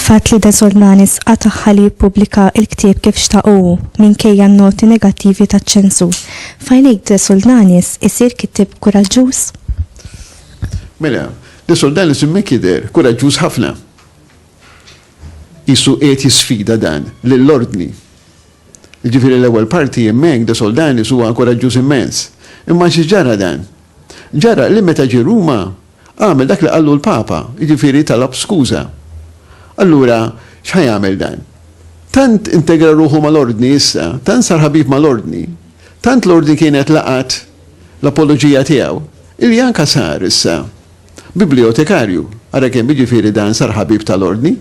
Il-fatt li De Soldanis qatagħha li jippubblika l-ktieb kif xtaqu hu, minkejja n-noti negattivi taċ-ċensur, f'għajnejk De Soldanis isir kittieb kuraġġuż? Mela, De Soldanis hemmhekk jidher kuraġġuż ħafna. Qisu qiegħed jisfida dan lill-ordni. Jiġifieri l-ewwel parti hemmhekk De Soldanis huwa kuraġġuż immens. Imma xi ġara dan? Ġara li meta ġie Ruma għamel dak li qallu l-Papa, jiġifieri talab skuża. Allura x'ħa jagħmel dan? Tant integra ruħu mal-Ordni issa, tant sar ħabib mal-Ordni, tant l-Ordni kienet laqgħet l-apoloġija tiegħu, illi anka sar issa bibliotekarju. Ara kemm jiġifieri dan sar ħabib tal-Ordni.